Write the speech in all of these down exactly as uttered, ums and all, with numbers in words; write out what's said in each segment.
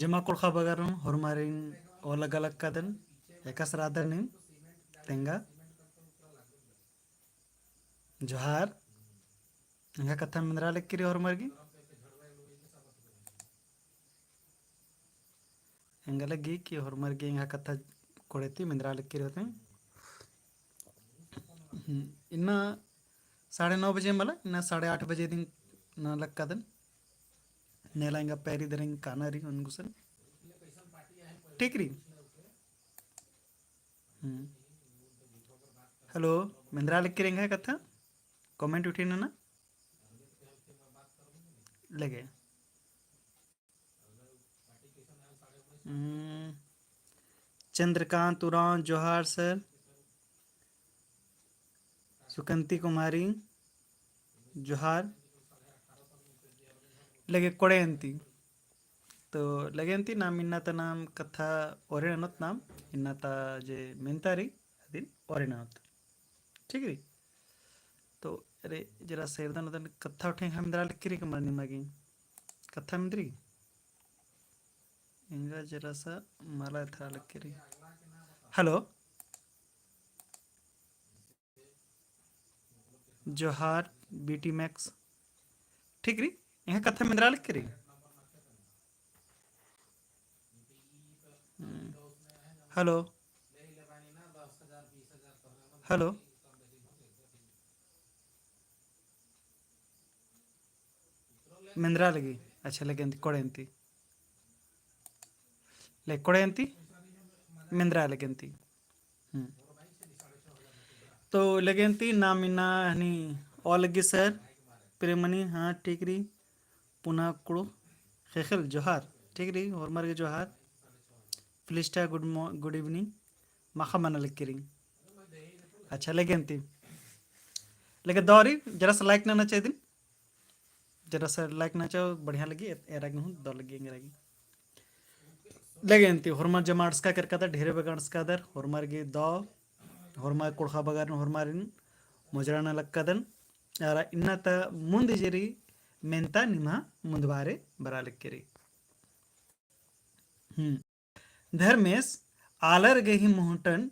जमा कुँड़ुख़ बगर नू होरमारिन ओलग्गा लक्कादन, एकासे रअदर नीम तेंगा। जोहार। एंगा कत्था मेंदरा लगी रई होरमर गे। एंगा लगी कि होरमर गे एंगा कत्था कोड़े ती मेंदरा लगी रई होते। हम्म, इन्ना साढ़े नौ बजे मला, इन्ना साढ़े आठ बजे दिम नना लक्कादन। नेला एंगा पैरी दरिन काना रई ओन गुसन। ठीक रई। हम्म। Hello, मेंदरा लगी रई एंगा कत्था? Comment उठी नना। लगे। हम्म। चंद्रकांत उराँव, जोहार sir। सुकंती कुमारी, जोहार। लगे कोड़े अन्ती। तो लगे अन्ती नाम इन्ना ता नाम कत्था ओरे ननोत नाम, इन्ना ता जे मेंता रई, अदिन ओरे ननोत। ठीक रई? तो अरे जरा सेरदन ओदन कत्था उठे एंगा मेंदरा लगी रई का मला निमा गे। कत्था मेंदरी? एंगा जरा सा मला एथरा लगी रई। Hello। जोहार, B T Max। ठीक रई, एंगा कत्था मेंदरा लगी रई। हम्म। Hello। Hello। मेंदरा लगी, अच्छा, लगे अन्ती, कोड़े अन्ती। ले, कोड़े अन्ती, मेंदरा लगे अन्ती। हम्म। तो लगे अन्ती नाम इन्ना हनी ओलग्गी sir, प्रेमनी, हाँ, ठीक रई। पुना कुँड़ुख़ ख़ेख़ेल जोहार, ठीक रई, होरमर गे जोहार। फिलिस्टा, good mo-, good evening। माख़ा मना लगी रई। अच्छा, लगे अन्ती। लगे दौ रई, जरा सा like नना चाही दिम। जरा सा like नना चाहो, बढ़िया लगी, ए-, एरा गे हूँ दौ लगी, एंगरा गे। लगे अन्ती, होरमर जमा अंड़सका केरकादर, ढेरे बग्गे अंड़सकादर, होरमर गे दौ, होरमर कुँड़ुख़ बगर नू होरमारिन मोजरा नना लक्कादन, अरा इन्ना ता मुन्द जे रई, मेन्ता निम्हा मुन्द बारे बरआ लगी रई। हम्म। धर्मेस आलर गही मुहटन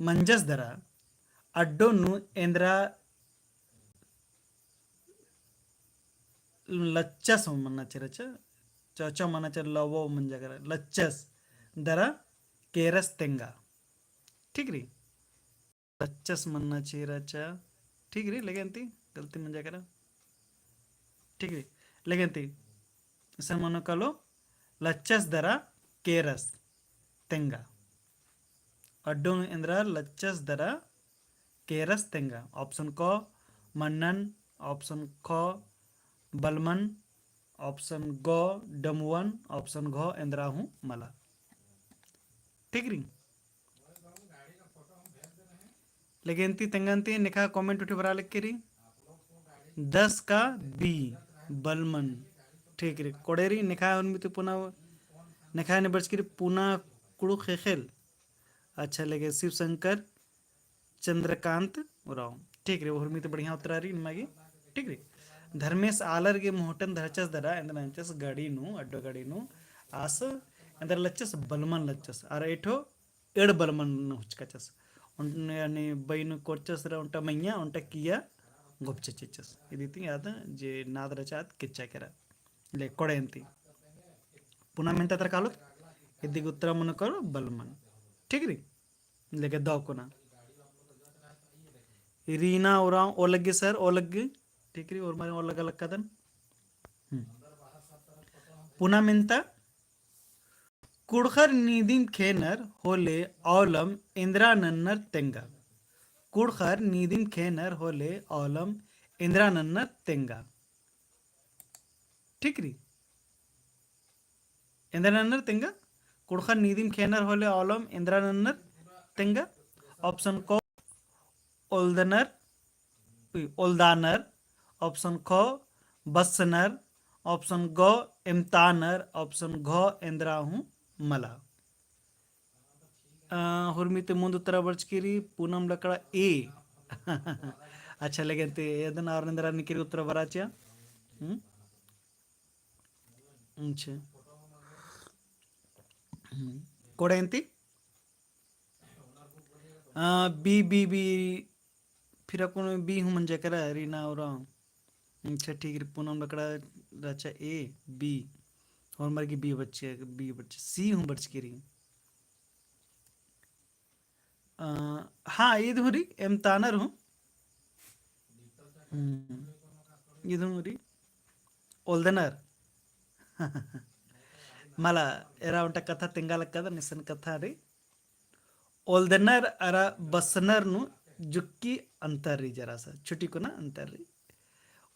मंजस दरा अड्डो नू एन्द्रा लच्चस मन्ना चिरचा, चचा मन्ना चिर लवो मंजा करा, लच्चस दरा केरस तेंगा। ठीक रई? लच्चस मन्ना चिरचा। ठीक रई, लगे अन्ती गलती मंजा केरा। ठीक रई, लगे अन्ती इसन मनो कालो लच्चस दरा केरस तेंगा। अड्डो एन्द्रा लच्चस दरा केरस तेंगा। Option क मन्नन, option ख बलमन, option ग डमुवन, option घ एन्द्रा हूँ मला। ठीक रई। लेकिन ती तेंगन ती नेखा comment उठी बरआ लगी रई। दस का B, बलमन। ठीक रई। कोड़े रई नेखा उर्मी ती पुना नेखा ने बरचकी रई पुना कुँड़ुख़ ख़ेख़ेल। अच्छा लगे शिव शंकर चंद्रकांत उराँव। ठीक रई, उर्मी ती बढ़िया उत्तरा रई निमा गे। ठीक रई। धर्मेस आलर गे मुहटन धरचस दरा एन्द्रा नंचस गड़ी नू, अड्डो गड़ी नू आस एन्द्रा लच्चस बलमन लच्चस। अरा एठो एड़ बलमन हुचकाचस। उन-, यानी बई नू कोरचस रा ओन्टा मइय्याँ, ओन्टा किइय्या घोपचचस। इदी ती आद जे नाद रहचा आद केच्चा केरा। ले कोड़े अन्ती। पुना मेन्ता तर कालोत, इदी गे उत्तरा मनो कालो बलमन। ठीक रई? लेके दौ कोना। रीना उराँव ओलग्गी sir, ओलग्गी। ठीक रई, ओर्मारिन ओलग्गा लक्कादन। हम्म। पुना मेन्ता कुँड़ुख़र नीदिम खेनर होले औलम एन्द्रा नन्नर तेंगा। कुँड़ुख़र नीदिम खेनर होले औलम एन्द्रा नन्नर तेंगा। ठीक रई। एन्द्रा नन्नर तेंगा। कुँड़ुख़र नीदिम खेनर होले औलम एन्द्रा नन्नर तेंगा। Option क ओल्दनर, उई, ओल्दानर, option ख बस्सनर, option ग एम्तानर, option घ एन्द्रा हूँ मला। अ, हुर्मी ती मुन्द उत्तरा बरचकी रई पूनम लकड़ा A। अच्छा, लेकिन ती एदन और एन्द्रा निकरी उत्तरा बरआ चिआ। हम्म? अच्छा। हम्म। कोड़े एन्ती? आ, बी, बी, बी, फिर अक्कुन बी हूँ मंजा केरा, रीना उराँव। अच्छा, ठीक री, पूनम लकड़ा रहचा ए, बी। और मर गे बी बच्चे, बी बच्चे, सी हूँ बरचकी री। अ, हाँ, ईद हूँ री, एम तानर हूँ। हम्म, ईद हूँ री। ओल्दनर। मला, एरा ओन्टा कत्था तेंगा लक्कादन, इसन कत्था री। ओल्दनर अरा बस्सनर नू जुक्की अंतर री जरा सा, छुटी कुना अंतर री।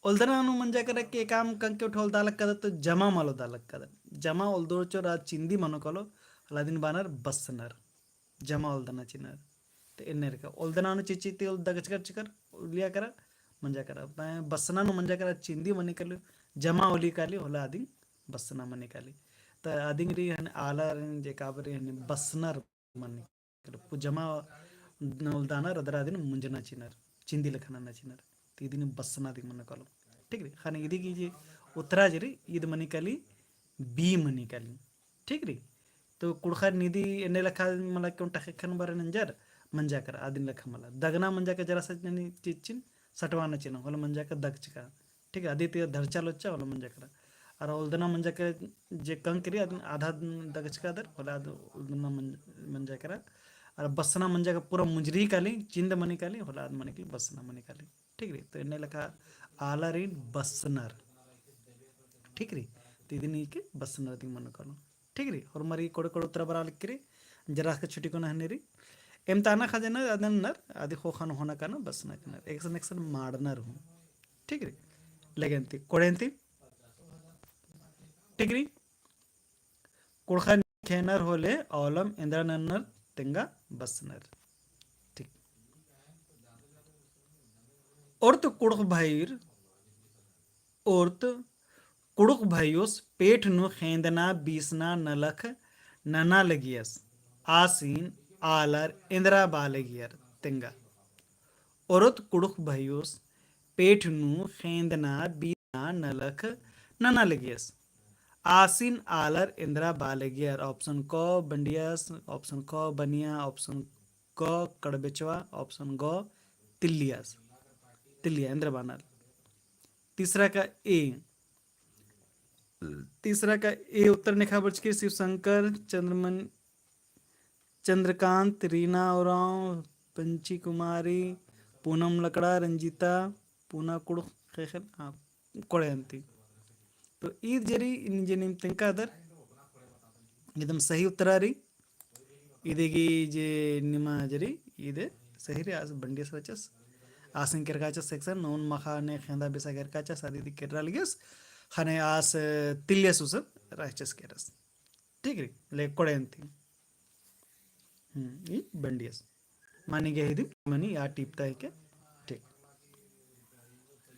ओल्दना नू मंजा केरा के काम कंके उठा ओल्दा लक्कादन तो जमा मल ओल्दा लक्कादन। जमा ओल्दोर चो रा चिंदी मनो कालो, हलादिन बानर बस्सनर। जमा ओल्दना चिनर। तो एन्ने लेखा ओल्दना नू चिच्ची ती ओल दगचकर चिकर, ओलिया केरा, मंजा केरा। बस्सना नू मंजा केरा चिंदी मनी काली, जमा ओली काली, होले आदिन बस्सना मनी काली। तो आदिन री हने आलर जे काबर री हने बस्सनर मनी काली। पु जमा ओल्दना रअदर आदिन मुंजना चिनर, चिंदी लेखा नना चिनर। तो इदिन बस्सना दिम मनो कालो। ठीक री? ख़ने इदी गही जे उत्तरा जे री, ईद मनी काली, बी मनी काली। ठीक री? तो कुँड़ुख़र निदी एन्ने लेखा मला के ओन्टा ख़ेक्खन बारे नंजर मंजा केरा, आदिन लेखा मला। दगना मंजा के जरा सा ननी चिच्चिन सटवाना चिना, होले मंजा के दगचका। ठीक है, अदी ती धरचा लोच्चा, होले मंजा केरा। अरा ओल्दना मंजा के जे कंक री, आदिन आधा दगचका दर, होले आद ओल्दना मंज-, मंजा केरा। अरा बस्सना मंजा के पूरा मुंजरी काली, चिंद मनी काली, होले आद मनी काली, बस्सना मनी काली। ठीक री? तो एन्ने लेखा आलर इन बस्सनर। ठीक री? तो इदिन इके बस्सनर दिम मनो कालो। ठीक री? होरमर ई कोड़े कोड़े उत्तरा बरआ लगी री, जरा के छुटी कुना हने री। एम ताना ख़ा जनर, अदन नर, अदी ख़ोख़ा नू होना काना, बस्सना कानर। एकसन एकसन माड़नर हूँ। ठीक री? लेगे एन्ती, कोड़े एन्ती। ठीक री? कुँड़ुख़र खेनर होले औलम एन्दरा नन्नर तेंगा बस्सनर। ठीक। ओर्त कुँड़ुख़ भइर, ओर्त कुँड़ुख़ भइयोस पेठ नू खेंदना बीसना नलख नना लगियस। आसिन आलर एन्दरा बआ लगियर तेंगा। ओर्त कुँड़ुख़ भइयोस पेठ नू खेंदना बीसना नलख नना लगियस। आसिन आलर एन्दरा बआ लगियर। Option क बंडियस, option ख बनिया, option ग कड़बेचवा, option ग तिल्लियस। तिल्लिया एन्दरा बअनर। तीसरा का A, तीसरा का A उत्तर नेखा बरचकी शिव शंकर, चंद्रमन, चंद्रकांत, रीना उराँव, पंची कुमारी, पूनम लकड़ा, रंजीता, पूना कुँड़ुख़ ख़ेख़ेल, हाँ, कोड़े अन्ती। तो ईद जे री, इन जे नीम तेंगकादर, एकदम सही उत्तरा री। इदी गही जे निमा जे री, ईद सही री, आस बंडियस रहचस। आसिन केरकाचस एकसन, नोन मखा ने खेंदा बीसा केरकाचस, अदी ती केरआ लगियस, ख़ने आस तिल्लियस उसन रहचस केरस। ठीक री, ले कोड़े अन्ती। हम्म, ई बंडियस। मानी गे हिदी, मनी या टिप्ता है के? ठीक।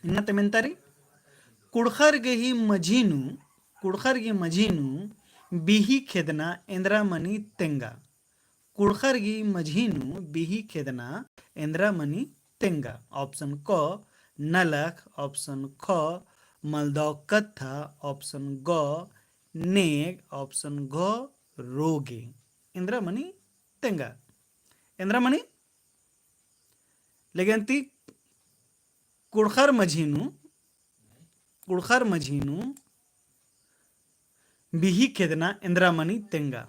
इन्ना तेमेन्ता री, कुँड़ुख़र गही मझी नू, कुँड़ुख़र गही मझी नू बिही खेदना एन्दरा मनी तेंगा। कुँड़ुख़र गही मझी नू बिही खेदना एन्दरा मनी तेंगा। Option क नलख, option ख मलदौ कत्था, option ग नेग, option घ रोगे। एन्दरा मनी तेंगा। एन्दरा मनी? लेगे अन्ती कुँड़ुख़र मझी नू, कुँड़ुख़र मझी नू बिही खेदना एन्दरा मनी तेंगा।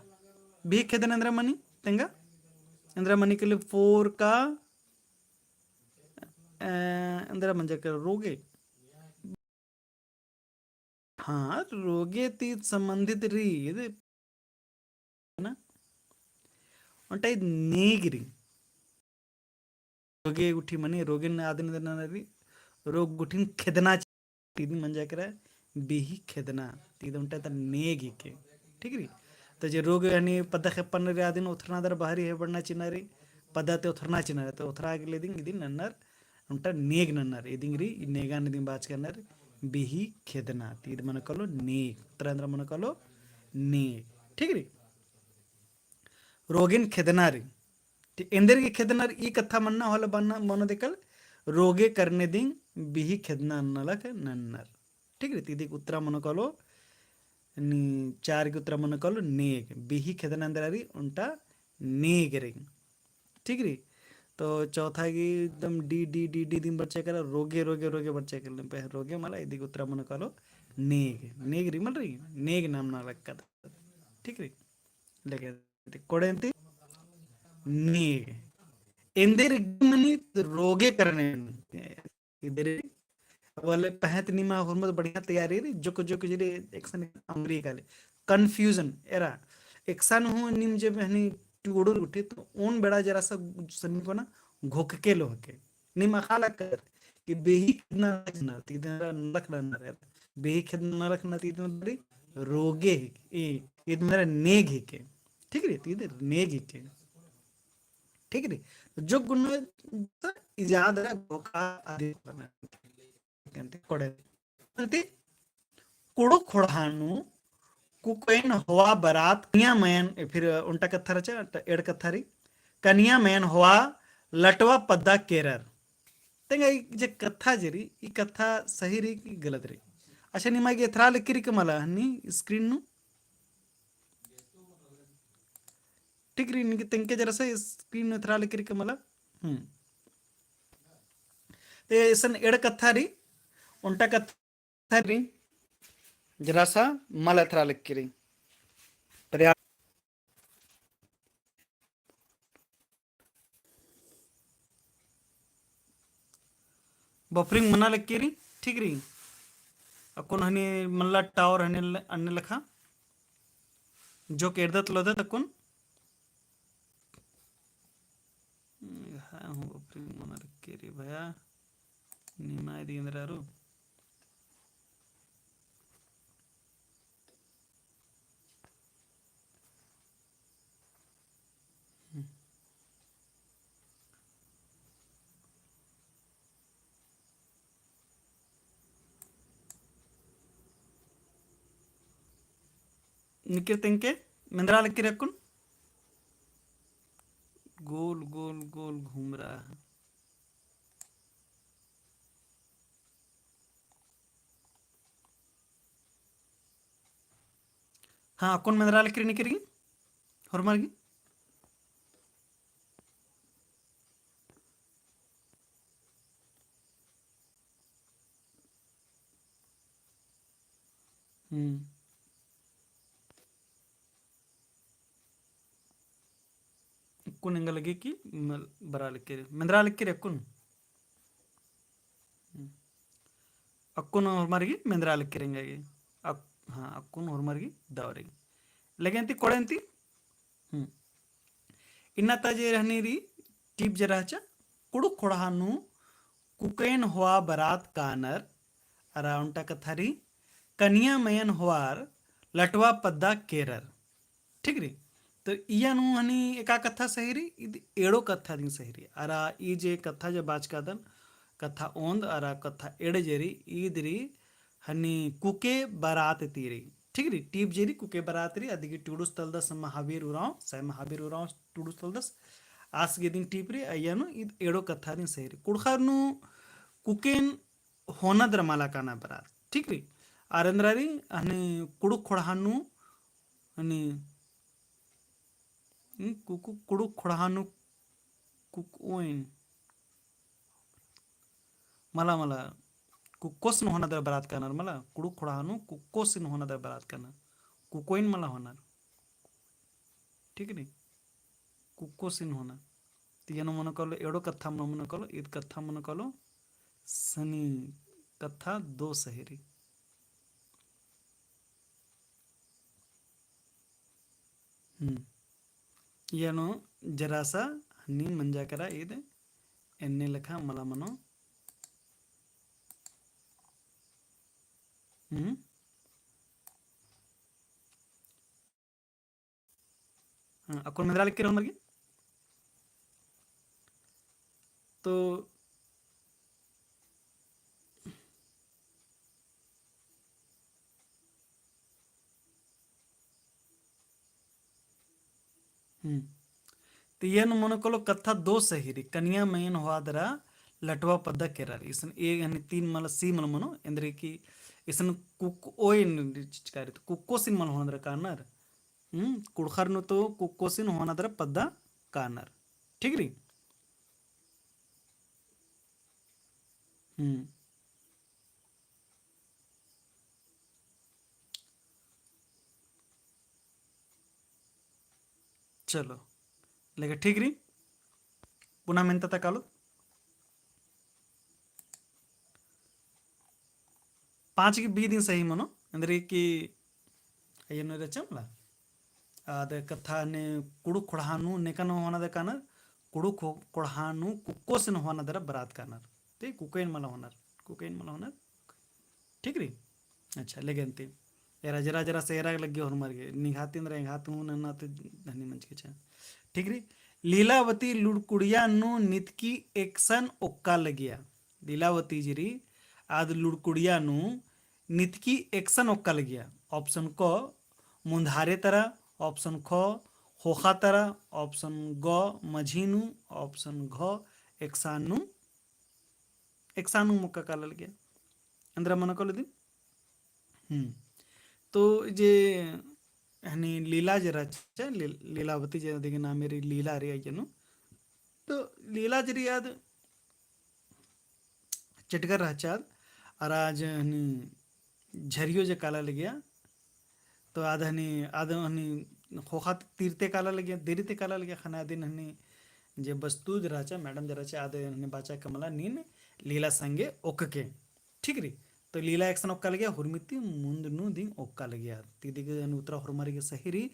बिही खेदना एन्दरा मनी तेंगा। एन्दरा मनी के लिए four का, अ, एन्दरा मंजा के रोगे। हाँ, रोगे ती संबंधित री, ना? ओन्टा ईद नेग री। रोगे गुट्ठी मनी, रोगे न आदिन देना री, रोग गुट्ठिन खेदना ची-, तीदिन मंजा केरा, बिही खेदना, तीद ओन्टा ता नेग हिके। ठीक री? तो जे रोग हनी पद्दा खेप्पन री आदिन ओथरना दर बाहरी है बड़ना चिना री, पद्दा ते ओथरना चिना री, तो ओथरा अगले दिन इदिन नन्नर ओन्टा नेग नन्नर, इदिंग री, ई नेगान इदिंग बाचका नर, बिही खेदना। ती इद मनो कालो नेग। उत्तरा एन्दरा मनो कालो नेग। ठीक री? रोगिन खेदना री। ती एन्देरगे खेदना री, ई कत्था मन्ना होला बन्ना मनो देकल, रोगे करने दिंग बिही खेदना नलख नन्नर। ठीक री? ती इदिक उत्तरा मनो कालो नी चार गे उत्तरा मनो कालो नेग। बेही खेदना एन्दरा रई, ओन्टा नेग रई। ठीक रई। तो चौथा गे एकदम D, D, D, D दिम बरचा केरा, रोगे, रोगे, रोगे बरचा केरा। पहें रोगे मला, इदी गे उत्तरा मनो कालो नेग। नेग रई मल रई, नेग नाम नना लगदत। ठीक रई। लेकिन कोड़ेन्ती नेग। एन्देर गे मनी रोगे करने। इधर वाले पहें ती निमा होरमत बढ़िया तैयारी रई, जोक जोक जे रई एकसन अमरी काले। Confusion एरा। एकसन हूँ नीम जे बहनी टुड़ुर उठी, तो ओन बेड़ा जरा सा सन्नी को ना घोक के लो हके। नीम अख़ा लगदर कि बेही खेदना नलख ना, ती इदन नलख ना रे। बेही खेदना नलख ना, ती इदन रई रोगे हिके, ए, इदन रई नेग हिके। ठीक रई, ती इदन नेग हिके। ठीक रई। तो जोक गुन्ना इजाद रा घोका आदि करना। कोड़े। अन्ती कुँड़ुख़ ख़ोंड़हा नू कुकोइन होआ बरात कनिया मयन, फिर ओन्टा कत्था रहचा, एंड़ कत्था रई, कनिया मयन होआ लटवा पद्दा केरर। तेंगा ई जे कत्था जे रई, ई कत्था सही रई कि गलत रई? अच्छा, निमा गे एथरा लगी रई का मला हनी screen नू? ठीक रई, निंग्है तेंगके जरा सा screen नू एथरा लगी रई का मला। हम्म। ते इसन एंड़ कत्था रई, ओन्टा कत्था रई, जरा सा मला एथरा लगी रई। पर्या-, buffering मना लगी रई, ठीक रई। अक्कुन हनी मला tower हनी ल-, अन्ने लेखा। जोक एरदत लोदत अक्कुन। हाँ, हूँ, buffering मना लगी रई भया। निमा इदी एन्दरा रई। निकिर तेंगके, मेंदरा लगी रई अक्कुन। गोल, गोल, गोल घूम रहा है। हाँ, अक्कुन मेंदरा लगी रई निकिर गे, होरमर गे। हम्म। अक्कुन एंगा लगी कि मल-, बरआ लगी रई, मेंदरा लगी रई अक्कुन। हम्म। अक्कुन होरमर गे मेंदरा लगी रई एंगा गे। अक-, हाँ, अक्कुन होरमर गे दव रई। लगे अन्ती कोड़े अन्ती? हम्म। इन्ना ता जे रहनी रई, टीप जे रहचा, कुँड़ुख़ ख़ोंड़हा नू कुकोइन होआ बरात कानर, अरा ओन्टा कत्था रई, कनिया मयन होआर लटवा पद्दा केरर। ठीक रई? तो इया नू हनी एका कत्था सही रई, इद एंड़ो कत्था दिम सही रई। अरा ई जे कत्था जे बाचकादन, कत्था ओन्द अरा कत्था एंड़ जे रई, ईद रई हनी कुके बरात ती रई। ठीक रई, टीप जे रई कुके बरात रई, अदिगे टुड़ुस तलदस महावीर उराँव, साय महावीर उराँव टुड़ुस तलदस। आस गे दिम टीप रई, अइया नू ईद एंड़ो कत्था दिम सही रई। कुँड़ुख़र नू कुकेन होना दरा मला काना बरात। ठीक रई? आर एन्दरा रई, हनी कुँड़ुख़ ख़ोंड़हा नू, हनी, हम्म, कुकु-, कुँड़ुख़ ख़ोंड़हा नू कुकोइन। मला, मला, कुक्कोसिन होना दरा बरात कानर मला, कुँड़ुख़ ख़ोंड़हा नू कुक्कोसिन होना दरा बरात कानर। कुकोइन मला होनर। ठीक रई? कुक्कोसिन होना। तो इया नू मनो कालो, एंड़ो कत्था मनो, मनो कालो, ईद कत्था मनो कालो, सनी कत्था दो सही रई। हम्म। इया नू जरा सा हनी मंजा केरा ईद एन्ने लेखा मला मनो। हम्म। हाँ, अक्कुन मेंदरा लगी रई होरमर गे। तो, हम्म। तो इया नू मनो कालो कत्था दो सही रई, कनिया मयन होआ दरा लटवा पद्दा केरर। इसन ए यानी तीन मला, सी मला मनो, एन्देरगे कि इसन कुक ओइन चिचकारी तो कुक्कोसिन मल होना दरा कानर। हम्म, कुँड़ुख़र नू तो कुक्कोसिन होना दरा पद्दा कानर। ठीक रई? हम्म। चलो, लेकिन ठीक रई। पुना मेन्ता ता कालो। पाँच की बी दिम सही मनो, एन्देरगे कि अइय्या नू रहचा मला। आद कत्था ने कुँड़ुख़ ख़ोंड़हा नू नेकन होना दरा कानर, कुँड़ुख़ ख़ो-, ख़ोंड़हा नू कुक्कोसिन होना दरा बरआ कानर। ते कुक्कोइन मला होनर, कुक्कोइन मला होनर। ठीक रई? अच्छा, लेकिन ती एरा जरा जरा से एरा लग्गी होरमर गे। निंग्है ती एन्देर एंग्है ती हूँ नन्ना ती धनी मंजकी चा। ठीक रई? लीलावती लुड़कुड़िया नू नितकी एकसन ओक्का लगिया। लीलावती जे रई आद लुड़कुड़िया नू नितकी एकसन ओक्का लगिया। Option क मुन्धारे तरा, option ख ख़ोख़ा तरा, option ग मझी नू, option घ एकसन नू, एकसन नू ओक्का काला लगिया। एन्देरा मनो कालो दिम? हम्म। तो जे हनी लीला जे रहचा, ली-, लीलावती जे अदिगे नामे रई लीला रई अइय्या नू। तो लीला जे रई आद चेटगर रहचा आद, अरा जे हनी झरियो जे काला लगिया, तो आद हनी, आद हनी ख़ोख़ा तीर ती काला लगिया, देरी ती काला लगिया, ख़ने अदिन हनी जे बस्तु जे रहचा, madam जे रहचा, आद हनी बाचा का मला नीन लीला संगे ओक्कके। ठीक रई? तो लीला एकसन ओक्का लगिया, हुरमी ती मुन्द नू दिम ओक्का लगिया। ती इदिगे हनी उत्तरा होरमर गे सही रई,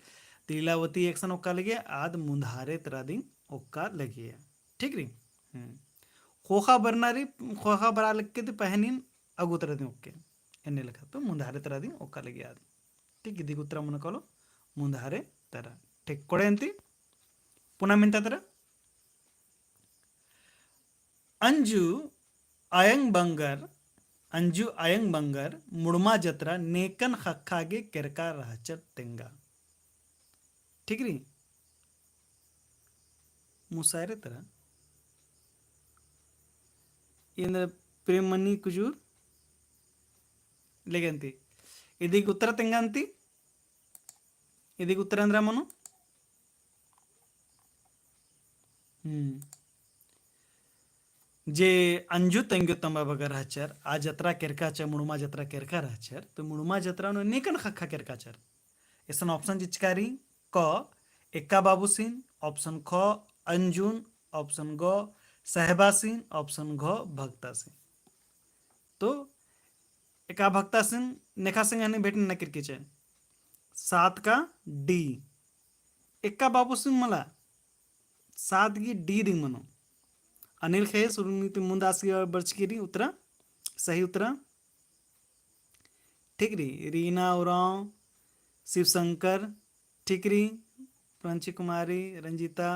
ती लीलावती एकसन ओक्का लगिया, आद मुन्धारे तरा दिम ओक्का लगिया। ठीक रई? हम्म। ख़ोख़ा बरना रई, ख़ोख़ा बरआ लग्गी ती पहें नीन अगु तरा दिम ओक्के। एन्ने लेखा तो मुन्धारे तरा दिम ओक्का लगिया आद। ठीक, इदिगे उत्तरा मनो कालो मुन्धारे तरा। ठीक, कोड़े अन्ती पुना मेन्ता तरा। अंजू अयंग बंगर, अंजू अयंग बंगर मुड़मा जतरा नेकन ख़क्खा गे केरका रहचर तेंगा। ठीक रई? मुसायरे तरा। एन्देर प्रेममणि कुजूर लेगे अन्ती। इदिगे उत्तरा तेंगा अन्ती। इदिगे उत्तरा एन्देरा मनो। हम्म। जे अंजू तेंग्यो तम्बा बगर रहचर, आ जतरा केरकाचर, मुड़मा जतरा केरका रहचर, तो मुड़मा जतरा नू नेकन ख़क्खा केरकाचर। इसन option चिचका रई, क, एका बाबूसिन, option ख, अंजून, option ग, सहबासिन, option घ, भक्तासिन। तो एका भक्तासिन नेखा संगे हनी भेंट नना केरकी चे। सात का D। एका बाबूसिन मला, सात गही D दिम मनो। अनिल खेस, उर्मी ती मुन्द आसी बरचकी रई उत्तरा, सही उत्तरा। ठीक रई, रीना उराँव, शिवशंकर, ठीक रई, प्रांची कुमारी, रंजीता,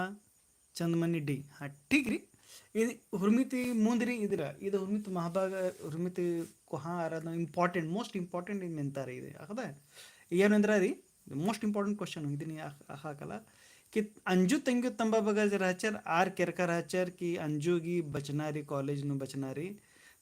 चंदमणि D। हाँ, ठीक रई। इद हुरमी ती मुन्द रई इदिरा, इद हुरमी ती महबा, हुरमी ती कोहाँ आरा दम important, most important इद मेन्ता रई इद, अख़दय? इया नू एन्देरा रई, most important question हूँ इदिन अख़-, अख़ा कला कि अंजू तेंग्यो तम्बा बगर जे रहचर, आर केरका रहचर कि अंजू गही बचना रई, college नू बचना रई,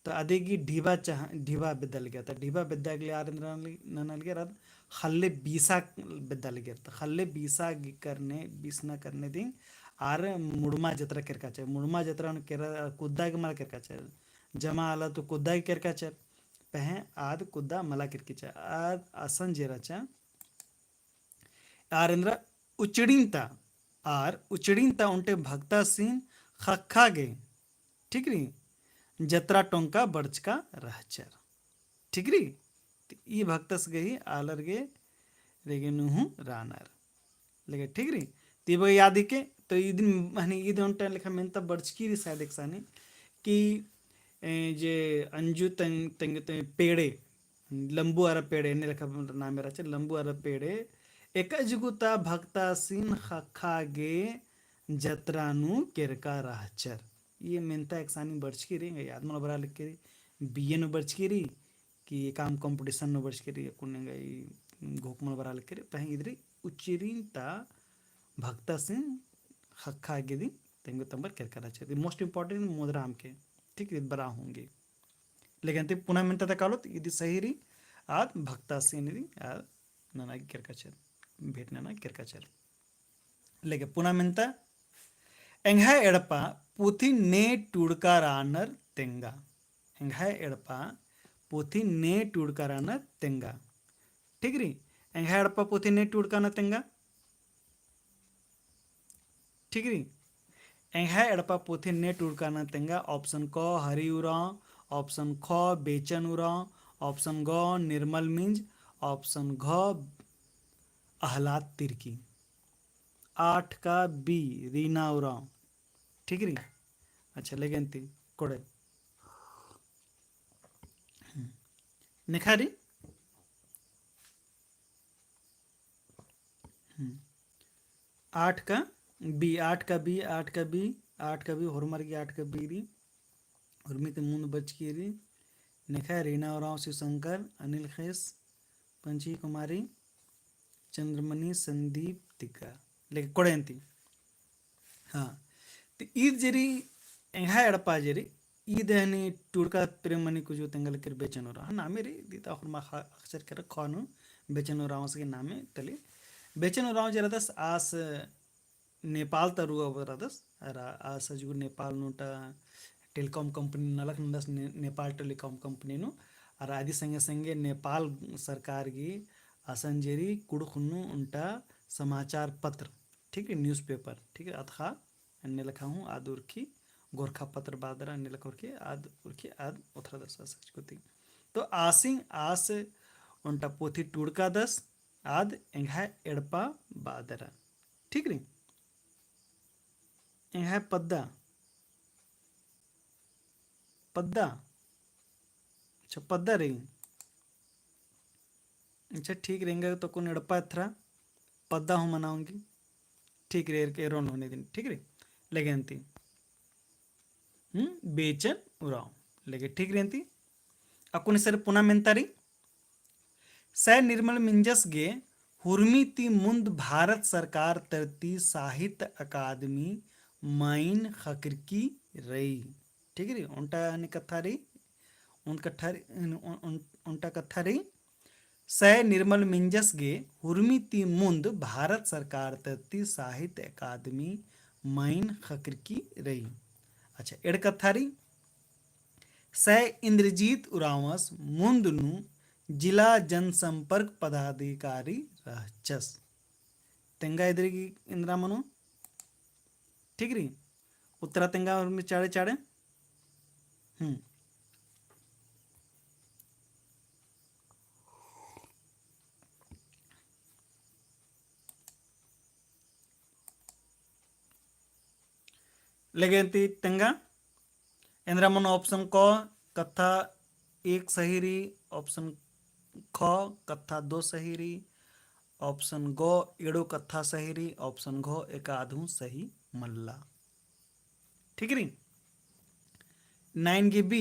तो अदिगे ढिबा चहा-, ढिबा बेद्दा लगिया, तो ढिबा बेद्दा गे आर एन्देर नना लगिया, आर ख़ल्ले बीसा बेद्दा लगिया, तो ख़ल्ले बीसा गे करने, बीसना करने दिम आर मुड़मा जतरा केरकाचर, मुड़मा जतरा नू केरा-, कुद्दा गे मला केरकाचर, जमा आला तो कुद्दा गे केरकाचर, पहें आद कुद्दा मला केरकीचर, आद असन जे रहचा, आर एन्देरा उचड़िन ता, आर उचड़िन ता ओन्टे भक्तासिन ख़क्खा गे, ठीक रई, जतरा टोंका बरचका रहचर। ठीक रई? ती ई भक्तस गही आलर गे रेगे नू हूँ रानर। लेकिन ठीक रई? ती बगे याद हिके, तो इदिन हनी इद ओन्टे लेखा मेन्ता बरचकी रई शायद एकसानी कि, ए, जे अंजू तंग, तंग, तंग पेड़े, लम्बू अरा पेड़े, एन्ने लेखा नामे रहचर, लम्बू अरा पेड़े, एका जुगु ता भक्तासिन ख़क्खा गे जतरा नू केरका रहचर। ई मेन्ता एकसानी बरचकी रई, एंगा याद मला बरआ लगी रई, B A नू बरचकी रई, कि एकअम competition नू बरचकी रई, अक्कुन एंगा ई घोख मला बरआ लगी रई, पहें इदरी उचड़िन ता भक्तासिन ख़क्खा गे दिम तेंगो तम्बर केरका रहचर। ई most important मोदरा अमके, ठीक, इद बरआ होंगे। लेकिन ती पुना मेन्ता ता कालोत, इदी सही रई, आद भक्तासिन दी, आद नना केरका चल, भेंट नना केरका चल। लेके पुना मेन्ता, एंग्है एड़पा पुथी ने टूड़का रानर तेंगा। एंग्है एड़पा पुथी ने टूड़का रानर तेंगा। ठीक रई? एंग्है एड़पा पुथी ने टूड़का रानर तेंगा। ठीक रई? एंग्है एड़पा पुथी ने टूड़का रानर तेंगा। Option क हरि उराँव, option ख बेचन उराँव, option ग निर्मल मिंज, option घ अहलाद तिर्की। आठ का B रीना उराँव। ठीक रई? अच्छा, लेगेन ती कोड़े। हम्म। नेखा रई? हम्म। आठ का B, आठ का B, आठ का B, आठ का B, होरमर गे आठ का B रई। उर्मी ती मुन्द बरचकी रई। नेखा रीना उराँव, शिवशंकर, अनिल खेस, पंची कुमारी, चंद्रमणि, संदीप तिग्गा। लेके कोड़े अन्ती। हाँ। तो ईद जे रई एंग्है एड़पा जे रई, ईद हनी टूड़का प्रेममणि कुजूर तेंगा लेकर बेचन उराँव। हाँ, नामे रई, दीदा होरमा खा-, अक्सर केरा ख नू बेचन उराँवस गे नामे तली। बेचन उराँव जे रअदस आस नेपाल ता रअदस, अरा आस अजगुर नेपाल नू ओन्टा telecom company नलख नन्दस ने-, नेपाल telecom company नू, अरा अदी संगे संगे नेपाल सरकार गे असन जे रई कुँड़ुख़ नू ओन्टा समाचार पत्र, ठीक रई, newspaper, ठीक रई, अदख़ा एन्ने लेखा हूँ आद उरखी, गोरखा पत्र बअदरा एन्ने लेखा उरखी, आद उरखी, आद ओथरदस आस अजगुती। तो आसिन आस ओन्टा पोथी टूड़कादस, आद एंग्है एड़पा बअदरा। ठीक रई? एंग्है पद्दा। पद्दा? अच्छा, पद्दा रई। अच्छा, ठीक रई, एंगा तो कुन एड़पा एथरा, पद्दा हूँ मना ओंगी। ठीक रई, एरके एरोन होने दिन, ठीक रई? लेगे अन्ती। हम्म, बेचन उराँव। लेगे ठीक रई अन्ती। अक्कुन सर पुना मेन्ता रई। सै निर्मल मिंजस गे हुर्मी ती मुन्द भारत सरकार तरती साहित्य अकादमी माइन ख़क्खरकी रई। ठीक रई, ओन्टा हनी कत्था रई, ओन्टा कत्था रई, ओन-, ओन-, ओन्टा कत्था रई, सै निर्मल मिंजस गे हुर्मी ती मुन्द भारत सरकार तरती साहित्य अकादमी माइन ख़क्खरकी रई। अच्छा, एंड़ कत्था रई, सै इन्द्रजीत उराँवस मुन्द नू जिला जनसंपर्क पदाधिकारी रहचस। तेंगा इन्द्र गे इन्द्रा मनो। ठीक रई? उत्तरा तेंगा उर्मी चाड़े चाड़े। हम्म। लेगे अन्ती तेंगा एन्द्रा मनो। Option क कत्था एक सही रई, option ख कत्था दो सही रई, option ग एंड़ो कत्था सही रई, option घ एकाद हूँ सही मल्ला। ठीक रई? Nine गे B,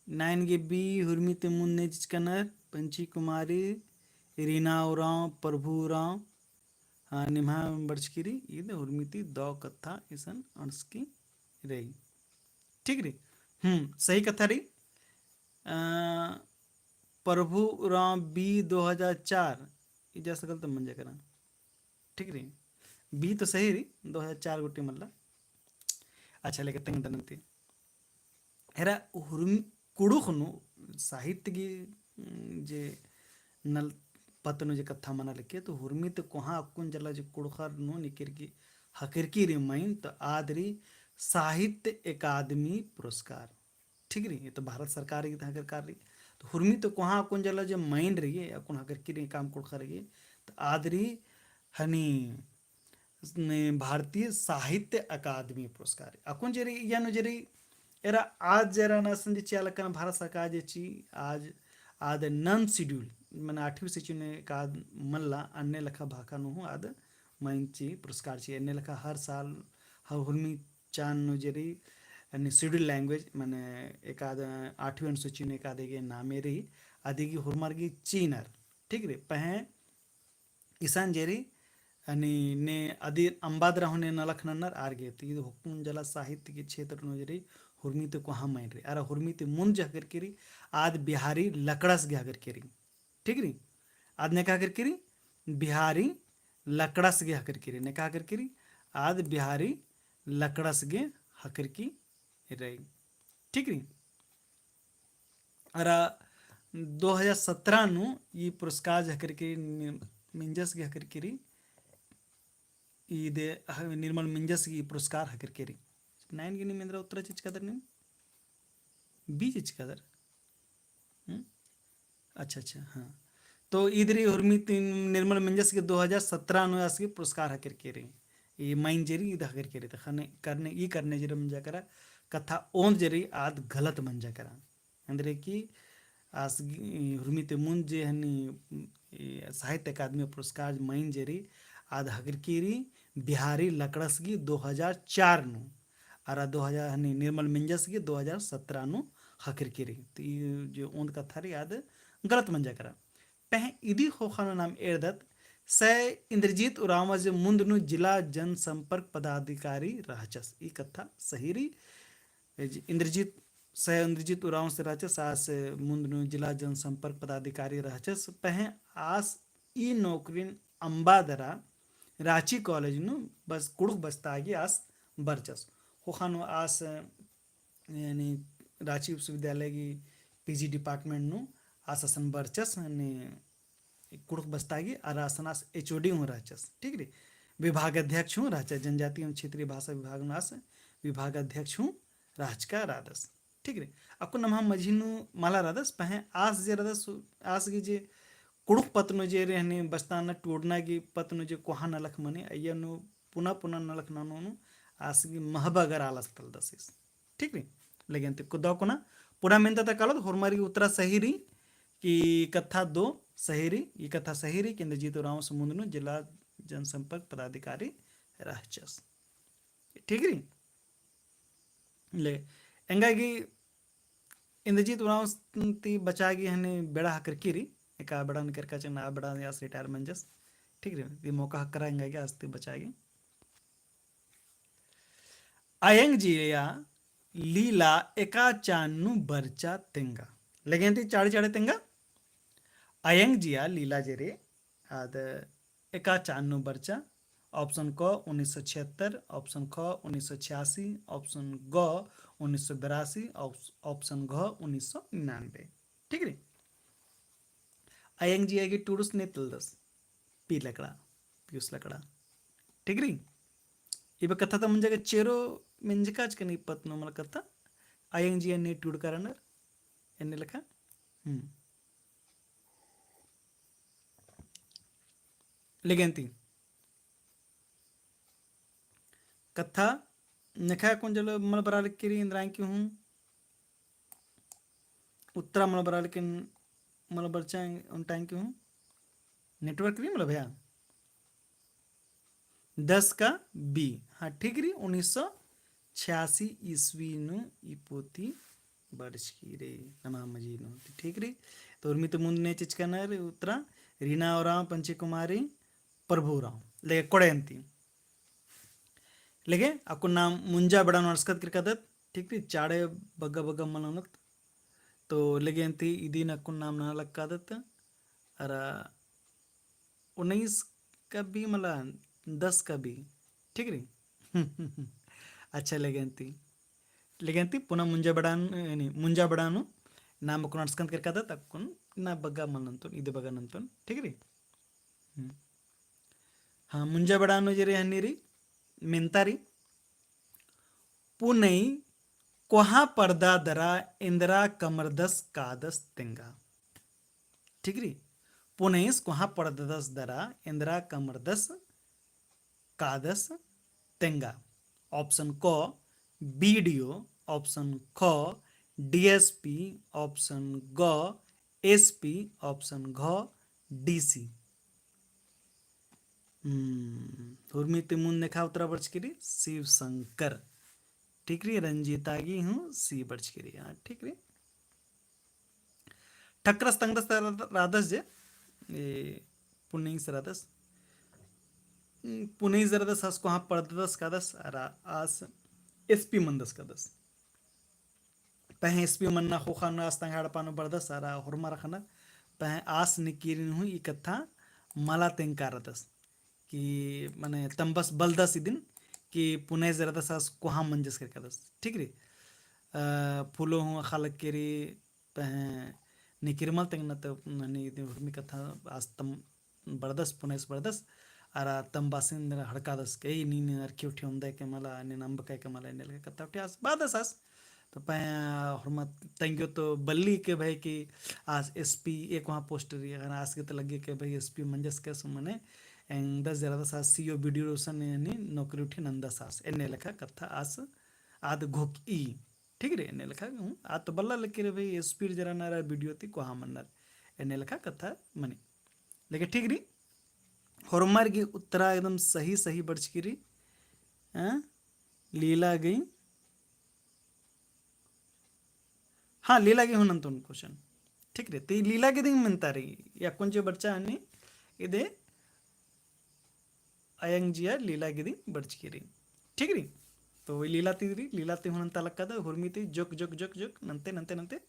nine गे B हुर्मी ती मुन्द ने चिचकनर, पंची कुमारी, रीना उराँव, प्रभु उराँव, हाँ, निम्हा बरचकी रई, ईद हुर्मी ती दौ कत्था इसन अंड़सकी रई। ठीक रई? हम्म, सही कत्था रई। अ, प्रभु उराँव B दो हजार चार, इजा सकल तो मंजा करा। ठीक रई? B तो सही रई, दो हजार चार गुट्ठी मल्ला। अच्छा, लेके तेंगदन अन्ती। एरा हुर्मी कुँड़ुख़ नू साहित्य गे, उम, जे नल पत्त नू जे कत्था मना लगे, तो हुर्मी ती कोहाँ अक्कुन जला जे कुँड़ुख़र नू निकिरकी ख़क्खरकी रई माइन, तो आद रई साहित्य अकादमी पुरस्कार। ठीक रई, ये तो भारत सरकार गे ख़क्खरकी रई। तो हुर्मी ती कोहाँ अक्कुन जला जे माइन रई, अक्कुन ख़क्खरकी रई काम कुँड़ुख़र गे, तो आद रई हनी ने भारतीय साहित्य अकादमी पुरस्कार। अक्कुन जे रई, इया नू जे रई, एरा आद जे रअना असन जे चिआ लक्कन भारत सरकार जे ची, आज आद non schedule, माने आठवीं सूची नू एकाद मल्ला, अन्ने लेखा भाखा नू हूँ आद माइन ची पुरस्कार ची। अन्ने लेखा हर साल हर हुर्मी चान नू जे रई, अन्ने schedule language, माने एकाद आठवीं अनुसूची नू एकाद गे नामे रई, अदिगे हुरमर गे चिअनर, ठीक रई, पहें इसन जे रई, अनि ने अदिन अम्बादरा हूँ ने नलख नन्नर आर गे। तो ईद हुक्कुन जला साहित्य के क्षेत्र नू जे रई, हुरमी ती कोहाँ मइन रई। अरा हुरमी ती मुन्द जे हकरकी रई, आद बिहारी लकड़स गे हकरकी रई। ठीक रई? आद नेका हकरकी रई, बिहारी लकड़स गे हकरकी रई। नेका हकरकी रई, आद बिहारी लकड़स गे हकरकी रई। ठीक रई? अरा दो हजार सत्रह नू ई पुरस्कार जे हकरकी रई, नि-, मिंजस गे हकरकी रई, ईद ह-, निर्मल मिंजस गे ई पुरस्कार हकरकी रई। नाइन गे नीम एन्दरा उत्तरा चिचकादर नीम? B चिचकादर। हम्म? अच्छा, अच्छा, हाँ। तो ईद रई हुरमी ती निर्मल मिंजस गे दो हजार सत्रह नू आस गे पुरस्कार हकरकी रई। ई मइन जे रई, ईद हकरकी रई। तो ख़ने, करने, ई करने जे रई मंजा केरा, कत्था ओन्द जे रई, आद गलत मंजा केरा। एन्देर कि आस गे, हुरमी ती मुन्द जे हनी, ई साहित्य अकादमी पुरस्कार मइन जे रई, आद हकरकी रई बिहारी लकड़स गे दो हजार चार नू। अरा दो हजार हनी निर्मल मिंजस गे दो हजार सत्रह नू हकरकी रई। तो ई जे ओन्द कत्था रई, आद गलत मंजा केरा। पहें इदी ख़ोख़ा नू नाम एरदत, सै इन्द्रजीत उराँवस जे मुन्द नू जिला जनसंपर्क पदाधिकारी रहचस। ई कत्था सही रई। ए जे इन्द्रजीत, सै इन्द्रजीत उराँवस रहचस, आस मुन्द नू जिला जनसंपर्क पदाधिकारी रहचस। पहें आस ई नौकरिन अम्बा दरा राँची कॉलेज नू बस कुँड़ुख़ बस्ता गे आस बरचस। ख़ोख़ा नू आस यानी राँची विश्वविद्यालय गे PG department नू आस असन बरचस, यानी कुँड़ुख़ बस्ता गे, अरा असन आस HOD हूँ रहचस, ठीक रई। विभाग अध्यक्ष हूँ रहचस, जनजाति एवं क्षेत्रीय भाषा विभाग नू आस विभाग अध्यक्ष हूँ रहचका रअदस, ठीक रई। अक्कुन नम्है मझी नू मला रअदस, पहें आस जे रअदस, आस गे जे कुँड़ुख़ पत्त नू जे रई हनी बस्ताना टूड़ना गे पत्त नू जे कोहाँ नलख मनी, अइय्या नू पुना पुना नलख ननोन आस गे महबगर आलस तलदसिस। ठीक रई? लेकिन ती कुद्दा कुना पूरा मेन्ता ता कालोत, होरमर गे उत्तरा सही रई कि कत्था दो सही रई, ई कत्था सही रई कि इन्द्रजीत उराँवस मुन्द नू जिला जनसंपर्क पदाधिकारी रहचस। ठीक रई? ले, एंगा गे इन्द्रजीत उराँवस ती बचा गे हनी बेड़ा हकरकी रई, एका बेड़ा निकर का चंगना आ बेड़ा आस retire मंजस। ठीक रई? ती मौका हकरा एंगा गे आस ती बचा गे। अयंग जिया लीला एका चान नू बरचा तेंगा। लेगेन ती चाड़े चाड़े तेंगा। अयंग जिया लीला जे रई, आद एका चान नू बरचा। Option क उन्नीस सौ छिहत्तर, option ख उन्नीस सौ छियासी, option ग उन्नीस सौ बेरासी, op-, option घ उन्नीस सौ निन्यानवे। ठीक रई? अयंग जिया गे टूड़ुस ने तलदस। पी लकड़ा, पीयूष लकड़ा। ठीक रई? इबे कत्था ता मुंजा गे चेरो मेंजका चिकन ई पत्त नू मला कत्था। अयंग जिया ने टूड़का रअनर। एन्ने लेखा। हम्म। लेगेन ती कत्था नेखा कुन जलो मल बरआ लगी रई एन्दरा की हूँ। उत्तरा मल बरआ लगी, मल बरचा ओन्टा की हूँ। Network रई मल भैया। दस का B। हाँ, ठीक रई, उन्नीस सौ छियासी ईस्वी नू ई पोती बरचकी रई, नम्है मझी नू। ठीक रई, तो उर्मी तो मुन्द ने चिचकनर उत्तरा, रीना उराँव, पंची कुमारी, प्रभु उराँव, लेगे कोड़े अन्ती। लेगे अक्कुन नाम मुंजा बेड़ा नू अंड़सकत किरकादत, ठीक रई, चाड़े बग्गा बग्गा मल ननोत। तो लेगे अन्ती इदिन अक्कुन नाम नना लक्कादत, अरा उन्नीस का B मला दस का B, ठीक रई। अच्छा, लेगे अन्ती, लेगे अन्ती पुना मुंजा बेड़ा नू, यानी मुंजा बेड़ा नू नाम अक्कुन अंड़सकत किरकादत, अक्कुन ना बग्गा मल नन्तोन, इदे बग्गा नन्तोन, ठीक रई। हम्म। हाँ, मुंजा बेड़ा नू जे रई हनी रई, मेन्ता रई। पुनई कोहाँ परदा दरा एन्दरा कमरदस कादस तेंगा। ठीक रई? पुनईस कोहाँ परददस दरा एन्दरा कमरदस कादस तेंगा। Option क BDO, option ख DSP, option ग SP, option घ DC। हम्म, हुर्मी ती मुन्द नेखा उत्तरा बरचकी रई शिव शंकर। ठीक रई, रंजीता गी हूँ C बरचकी रई। हाँ, ठीक रई। ठक्करस तंगदस रअदस जे, ए, पुनईस रअदस। हम्म, पुनईस रअदस, आस कोहाँ परददस कादस, अरा आस SP मनदस कादस। पहें एसपी मन्ना ख़ोख़ा नू आस तंग्है एड़पा नू बरदस अरा होरमर अख़नर, पहें आस निकिरिन हूँ ई कत्था मला तेंगकारदस। कि मने तम बस बलदस इदिन कि पुनेस जरदस आस कोहा मंजस केरकदस। ठीक रई। अ, फूलो हूँ अख़ा लग केरी, पहें निकिरमल तेंगना त हनी इदिन हुरमी कत्था आस तम बरदस, पुनेस बरदस, अरा तम बासिन हड़कादस के, "ई नी, नी अरखी उठी ओन्दय के मला, नीन अम्बकय के मला," एन्ने लेखा कत्था उठी आस बादस आस। तो पहें होरमा तंग्यो तो बल्ली के भाई कि आस एसपी एक वहाँ पोस्ट रई, अगर आस गे तो लग्गे के भाई एसपी मंजस के सुमने एंगदस जरदस आस सीओ बीडीओ रोसन यानी नौकरी उठी नंदस आस। एन्ने लेखा कत्था आस आद घोखई। ठीक रई, एन्ने लेखा हूँ, आद तो बल्ला लग केरी भाई एसपी जरा नरा बीडीओ ती कोहा मन्नर। एन्ने लेखा कत्था मनी। लेकिन ठीक रई, होरमर गे उत्तरा एकदम सही, सही बरचकी रई। हाँ? लीला गही, हाँ, लीला गही हूँ नन्तोन question। ठीक रई, ती लीला गही दिम मेन्ता रई, या कुंजे बरचा हनी, इदे अयंग जिया लीला गही दिम बरचकी रई। ठीक रई, तो वही लीला ती रई, लीला ती हूँ नन्ता लक्कादन, हुरमी ती जोक, जोक, जोक, जोक, नन्ते, नन्ते, नन्ते,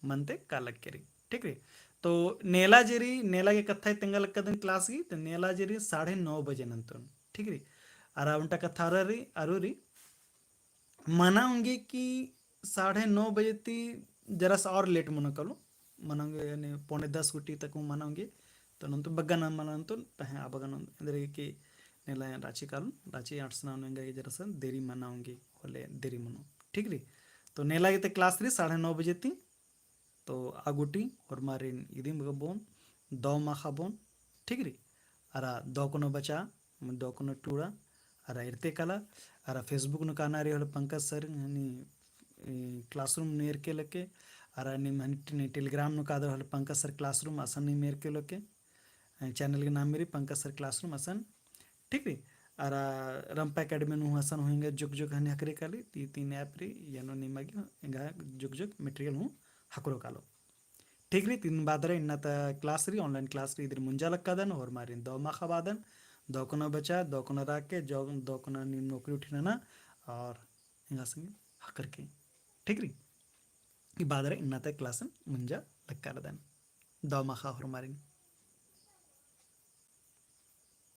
मन्ते का लग केरी। ठीक रई, तो नेला जे रई, नेला गही कत्था तेंगा लक्कादन class गही, तो नेला जे रई साढ़े नौ बजे नन्तोन। ठीक रई, अरा ओन्टा कत्था अरा रई, अरु रई, मना ओंगे कि साढ़े नौ बजे ती जरा सा और late मनो कालो, मना ओंगे यानी पौने दस गुटी तक मना ओंगे, तो नन्तोन बग्गे नन मना नन्तोन, पहें आ बग्गे नन, एन्देरगे कि नेला राँची कालोन, राँची आठ सौ नौ एंगा जरा सा देरी मना ओंगे, होले देरी मनो, ठीक रई। तो नेला गे ते class रई साढ़े नौ बजे ती, तो आ गुटी होरमारिन इदिम बग्गे बओन, दव माखा बओन, ठीक रई। अरा दव कोनो बचा, दव कोनो टूड़ा, अरा एरते काला, अरा Facebook नू काना रई होले पंकज सर हनी, ए, classroom नू एरके लक्के, अरा नीम हनी टे-, Telegram नू कादर होले पंकज सर classroom असन नीम एरके लक्के। ए, channel गही नाम रई पंकज सर classroom असन, ठीक रई। अरा रंपा academy नू हूँ असन हूँ एंगा जुग जुग हनी हकरे काली, ती तीन app रई, यानो निमा गे एंगा जुग जुग material हूँ हकरो कालो। ठीक रई, तीन बादरा इन्ना ता class रई, online class रई, इदिन मुंजा लक्कादन, होरमारिन दव माखा बअदन, दव कोना बचा, दव कोना राके, जो दव कोना नीम नौकरी उठी नना, और एंगा संगे हकरके। ठीक रई, ई बादरा इन्ना ता class मुंजा लक्कारदन। दव माखा होरमारिन।